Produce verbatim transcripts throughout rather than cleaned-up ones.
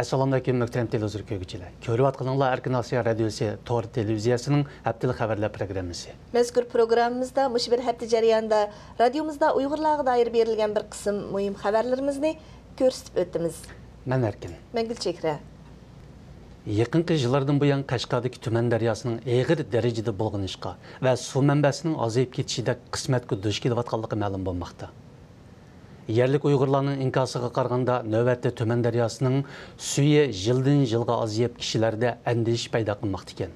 ئەسسالامۇئەلەيكۇم، مۆھتەرەم تېلېۋىزور كۆرگۈچىلەر. كۆرۈۋاتقىنىڭلار ئەركىن ئاسىيا رادىيوسى تور تېلېۋىزىيەسىنىڭ ھەپتىلىك خەۋەرلەر پروگراممىسى. مەزكۇر پروگراممىمىزدا مۇشۇ بىر ھەپتە جەريانىدا رادىيومىزدا ئۇيغۇرلارغا دائىر بېرىلگەن بىر قىسىم مۇھىم خەۋەرلىرىمىزنى كۆرسىتىپ ئۆتىمىز. مەن ئەركىن. مەن گۈلچېھرە. يېقىنقى يىللاردىن بۇيان، قەشقەردىكى تۈمەن دەرياسىنىڭ ئېغىر دەرىجىدە بۇلغىنىشقا ۋە سۇ مەنبەسىنىڭ ئازىيىپ كېتىشىدەك قىسمەتكە دۇچ كېلىۋاتقانلىقى مەلۇم بولماقتا. يەرلىك ئۇيغۇرلارنىڭ ئىنكاسىغا قارىغاندا، نۆۋەتتە تۈمەن دەرياسىنىڭ سۈيى يىلدىن يىلغا ئازىيىپ، كىشىلەردە ئەندىشە پەيدا قىلماقتا ئىكەن.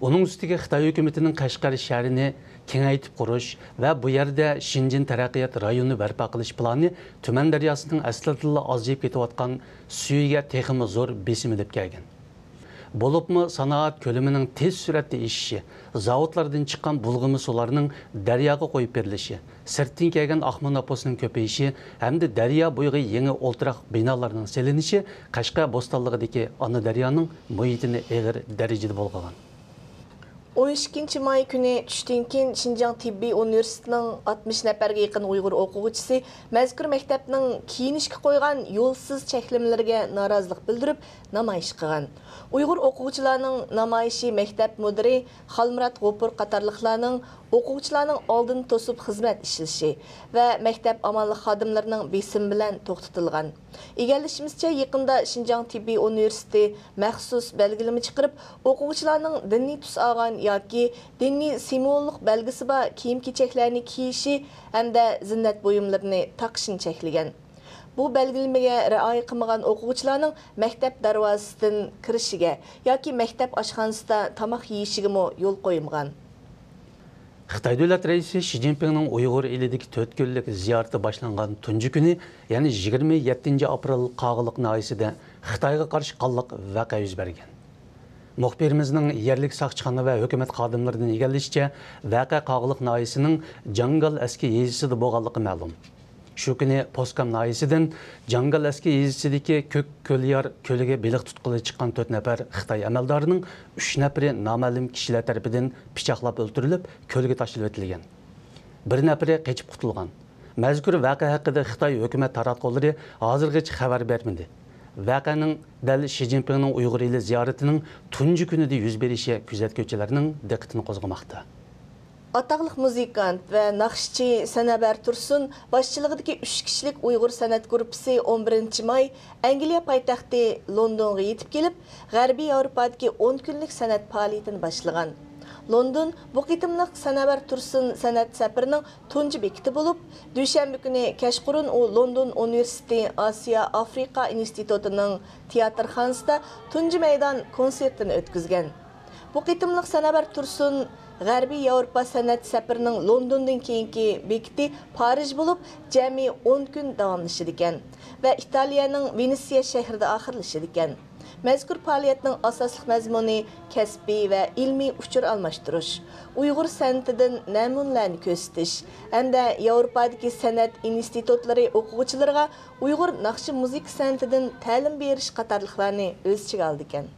ئۇنىڭ ئۈستىگە خىتاي ھۆكۈمىتىنىڭ قەشقەر شەھىرىنى كېڭەيتىپ قۇرۇش ۋە بۇ يەردە شىنجىن تەرەققىيات رايونى بەرپا قىلىش پىلانى تۈمەن دەرياسىنىڭ ئەسلىدىنلا ئازىيىپ كېتىۋاتقان سۈيىگە تېخىمۇ زور بېسىم ئېلىپ كەلگەن. بولۇپمۇ سانائەت كۆلىمىنىڭ تېز سۈرئەتتە ئېشىشى، زاۋۇتلاردىن چىققان بۇلغىما سۇلارنىڭ دەرياغا قويۇپ بېرىلىشى، سىرتتىن كەلگەن ئاقما نوپۇسنىڭ كۆپىيىشى ھەمدە دەريا بويىغا يېڭى ئولتۇراق بىنالارنىڭ سېلىنىشى قەشقەر بوستانلىقىدىكى ئانا دەريانىڭ مۇھىتىنى ئېغىر دەرىجىدە بۇلغىغان. ئون ئىككىنچى ماي كۈنى چۈشتىن كېيىن شىنجاڭ تېببىي ئۇنىۋېرسىتېتىنىڭ ئاتمىش نەپەرگە يېقىن ئۇيغۇر ئوقۇغۇچىسى مەزكۇر مەكتەپنىڭ كىيىنىشكە قويغان يولسىز چەكلىمىلىرىگە نارازىلىق بىلدۈرۈپ، نامايىش قىلغان. ئۇيغۇر ئوقۇغۇچىلارنىڭ نامايىشى مەكتەپ مۇدىرى خالمۇرات غوپۇر قاتارلىقلارنىڭ ئوقۇغۇچىلارنىڭ ئالدىنى توسۇپ خىزمەت ئىشلىشى ۋە مەكتەپ ئامانلىق خادىملىرىنىڭ بېسىمى بىلەن توختىتىلغان. ئىگىلىشىمىزچە، يېقىندا شىنجاڭ تېببىي ئۇنىۋېرسىتېتى مەخسۇس بەلگىلىمە چىقىرىپ، ئوقۇغۇچىلارنىڭ دىنىي تۈس ئالغان ياكى دىنىي سىمۋوللۇق بەلگىسى بار كىيىم-كېچەكلەرنى كىيىشى ھەمدە زىننەت بۇيۇملىرىنى تاقىشىنى چەكلىگەن. بۇ بەلگىلىمىگە رىئايە قىلمىغان ئوقۇغۇچىلارنىڭ مەكتەپ دەرۋازىسىدىن كىرىشىگە ياكى مەكتەپ ئاشخانىسىدا تاماق يېيىشىگىمۇ يول قويمىغان. خىتاي دۆلەت رەئىسى شى جىنپىڭنىڭ ئۇيغۇر ئېلىدىكى تۆت كۈنلۈك زىيارىتى باشلانغان تۇنجى كۈنى، يەنى يىگىرمە يەتتىنچى ئاپرېل، قاغىلىق ناھىيەسىدە خىتايغا قارشى قانلىق ۋەقە يۈز بەرگەن. مۇخبىرىمىزنىڭ يەرلىك ساقچىخانا ۋە ھۆكۈمەت خادىملىرىدىن ئىگىلىشىچە، ۋەقە قاغىلىق ناھىيەسىنىڭ جاڭگال ئەسكى يېزىسىدا بولغانلىقى مەلۇم. شۇ كۈنى پوسكام ناھىيەسىدىن جاڭگال ئەسكى يېزىسىدىكى كۆك كۆليار كۆلىگە بېلىق تۇتقىلى چىققان تۆت نەپەر خىتاي ئەمەلدارىنىڭ ئۈچ نەپىرى نامەلۇم كىشىلەر تەرىپىدىن پىچاقلاپ ئۆلتۈرۈلۈپ، كۆلگە تاشلىۋېتىلگەن. بىر نەپىرى قېچىپ قۇتۇلغان. مەزكۇر ۋەقە ھەققىدە خىتاي ھۆكۈمەت تاراتقۇلىرى ھازىرغىچە خەۋەر بەرمىدى. ۋەقەنىڭ دەل شى جىنپىڭنىڭ ئۇيغۇر ئېلى زىيارىتىنىڭ تۇنجى كۈنىدە يۈز بېرىشى كۆزەتكۈچىلەرنىڭ دىققىتىنى قوزغىماقتا. ئاتاقلىق مۇزىكانت ۋە ناخشىچى سەنەبەر تۇرسۇن باشچىلىقىدىكى ئۈچ كىشىلىك ئۇيغۇر سەنئەت گۇرۇپپىسى ئون بىرىنچى ماي ئەنگلىيە پايتەختى لوندونغا يېتىپ كېلىپ، غەربىي ياۋروپادىكى ئون كۈنلۈك سەنئەت پائالىيىتىنى باشلىغان. لوندون بۇ قېتىملىق سەنەبەر تۇرسۇن سەنئەت سەپىرىنىڭ تۇنجى بېكىتى بولۇپ، دۈشەنبە كۈنى كەچقۇرۇن ئۇ لوندون ئۇنىۋېرسىتېتى ئاسىيا ئافرىقا ئىنستىتۇتىنىڭ تىياتىرخانىسىدا تۇنجى مەيدان كونسېرتىنى ئۆتكۈزگەن. بۇ قېتىملىق سەنەبەر تۇرسۇن غەربىي ياۋروپا سەنئەت سەپىرىنىڭ لوندوندىن كېيىنكى بېكىتى پارىژ بولۇپ، جەمئىي ئون كۈن داۋاملىشىدىكەن ۋە ئىتالىيەنىڭ ۋېنېتسىيە شەھىرىدە ئاخىرلىشىدىكەن. مەزكۇر پائالىيەتنىڭ ئاساسلىق مەزمۇنى كەسپىي ۋە ئىلمىي ئۇچۇر ئالماشتۇرۇش، ئۇيغۇر سەنئىتىدىن نەمۇنىلەرنى كۆرسىتىش ھەمدە ياۋروپادىكى سەنئەت ئىنستىتۇتلىرى ئوقۇغۇچىلىرىغا ئۇيغۇر ناخشا مۇزىكا سەنئىتىدىن تەلىم بېرىش قاتارلىقلارنى ئۆز ئىچىگە ئالىدىكەن.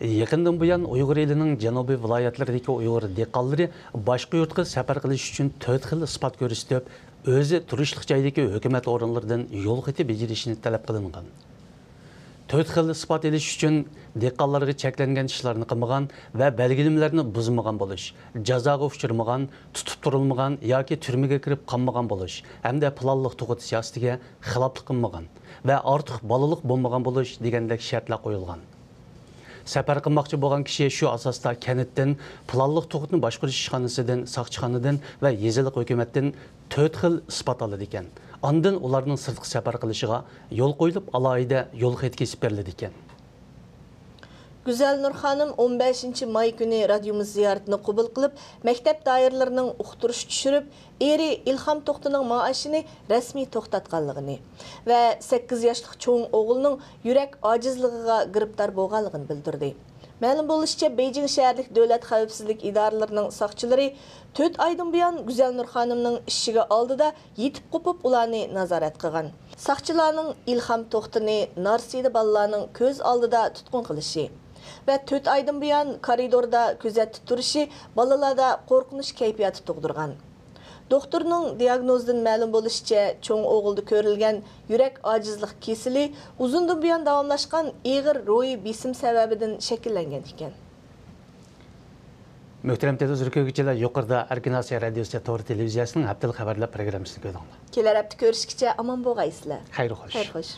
يېقىندىن بۇيان، ئۇيغۇر ئېلىنىڭ جەنۇبىي ۋىلايەتلىرىدىكى ئۇيغۇر دېھقانلىرى باشقا يۇرتقا سەپەر قىلىش ئۈچۈن تۆت خىل ئىسپات كۆرسىتىپ، ئۆزى تۇرۇشلۇق جايدىكى ھۆكۈمەت ئورۇنلىرىدىن يول خېتى بېجىرىشنى تەلەپ قىلىنغان. تۆت خىل ئىسپات ئېلىش ئۈچۈن دېھقانلارغا چەكلەنگەن ئىشلارنى قىلمىغان ۋە بەلگىلىمىلەرنى بۇزمىغان بولۇش، جازاغا ئۇچرىمىغان، تۇتۇپ تۇرۇلمىغان ياكى تۈرمىگە كىرىپ قالمىغان بولۇش ھەمدە پىلانلىق تۇغۇت سىياسىتىگە خىلاپلىق قىلمىغان ۋە ئارتۇق بالىلىق بولمىغان بولۇش دېگەندەك شەرتلەر قويۇلغان. سەپەر قىلماقچى بولغان كىشى شۇ ئاساستا كەنتتىن، پىلانلىق تۇغۇتنى باشقۇرۇش ئىشخانىسىدىن، ساقچىخانىدىن ۋە يېزىلىق ھۆكۈمەتتىن تۆت خىل ئىسپات ئالىدىكەن. ئاندىن ئۇلارنىڭ سىرتقا سەپەر قىلىشىغا يول قويۇلۇپ، ئالاھىدە يول خېتى كېسىپ بېرىلىدىكەن. گۈزەلنۇر خانىم ئون بەشىنچى ماي كۈنى رادىيومىز زىيارىتىنى قوبۇل قىلىپ، مەكتەپ دائىرىلىرىنىڭ ئۇقتۇرۇش چۈشۈرۈپ، ئېرى ئىلھام توختىنىڭ مائاشىنى رەسمىي توختاتقانلىقىنى ۋە سەككىز ياشلىق چوڭ ئوغلىنىڭ يۈرەك ئاجىزلىقىغا گىرىپتار بولغانلىقىنى بىلدۈردى. مەلۇم بولۇشىچە، بېيجىڭ شەھەرلىك دۆلەت خەۋپسىزلىك ئىدارىلىرىنىڭ ساقچىلىرى تۆت ئايدىن بۇيان گۈزەلنۇر خانىمنىڭ ئىشىكى ئالدىدا يېتىپ قوپۇپ، ئۇلارنى نازارەت قىلغان. ساقچىلارنىڭ ئىلھام توختىنى نارسىدە بالىلارنىڭ كۆز ئالدىدا تۇتقۇن قىلىشى ۋە تۆت ئايدىن بۇيان كارىدوردا كۆزەتتە تۇرۇشى بالىلاردا قورقۇنچ كەيپىياتى تۇغدۇرغان. دوختۇرنىڭ دىياگنوزىدىن مەلۇم بولۇشىچە، چوڭ ئوغۇلدا كۆرۈلگەن يۈرەك ئاجىزلىق كېسىلى ئۇزۇندىن بۇيان داۋاملاشقان ئېغىر روھىي بېسىم سەۋەبىدىن شەكىللەنگەن ئىكەن. مۆھتەرەم تېلېۋىزور كۆرگۈچىلەر، يۇقىرىدا ئەركىن ئاسىيا رادىيوسى تور تېلېۋىزىيەسىنىڭ ھەپتىلىك خەۋەرلەر پروگراممىسىنى كۆردۈڭلار. كېلەر ھەپتە كۆرۈشكىچە ئامان بولغايسىلەر. خەير خوش. خەير خوش.